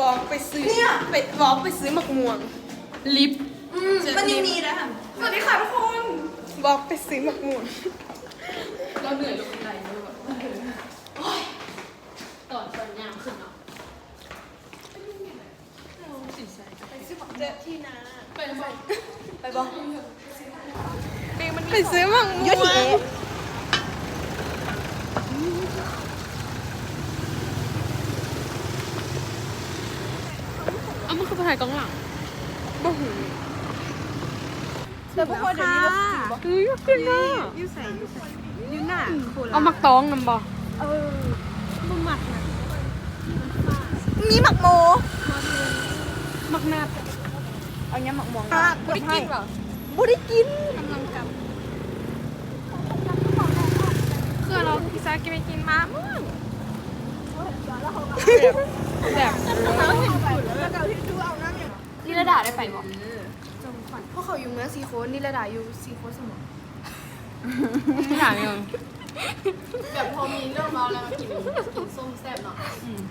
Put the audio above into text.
ວອກໄປຊື້ ໄປ ວອກໄປຊື້ໝາກມ່ວງ ລິບ ອືມ ມັນຍັງມີນະ. ສະຫວັດດີຄ່ະທຸກຄົນ ວອກໄປຊື້ໝາກມ່ວງ. ເຮົາເໜື່ອຍລົງບັນໄດເນາະ ໂອ້ຍ ຕອນ ຕອນຍ່າງຂຶ້ນເນາະ. ໄປບໍ່? ໄປຊື້ໝາກມ່ວງ ຢູ່ທີ່ ເອົາ ມັນຄືໄປຖ່າຍກ້ອງຫຼັງ ບໍ່ຮູ້. ແຕ່ບໍ່ພໍດຽວນີ້ ເຮົາຊິຊື້ບໍ່? ເອີ ຢາກກິນນະ. ຢູ່ໃສ? ຢູ່ໃສ? ຢູ່ໜ້າໂຄລາດ. ເອົາໝາກຕອງນຳບໍ່? ເອີ ບໍ່ມັກນະ. ມີໝາກໂມ ໝາກນັດ. ເອົາຍຳໝາກມ່ວງ ບໍ່ໄດ້ກິນບໍ? ບໍ່ໄດ້ກິນ. ກຳລັງກັບ ເພື່ອເຮົາພິຊາກິນໄປກິນມາ ແບບ ເຮົາເຫັນ ນີ້ລະດາໄດ້ໄປບໍ່? ເອີ ພວກເຂົາຢູ່ເມືອງສີ່ໂຄນ ນີ້ລະດາຢູ່ສີ່ໂຄນສະໝອງ. ຖາມຢູ່ ແບບພໍມີເລື່ອງເວົ້າແລ້ວ ກິນ ກິນສົ້ມແຊບເນາະ. ອືມ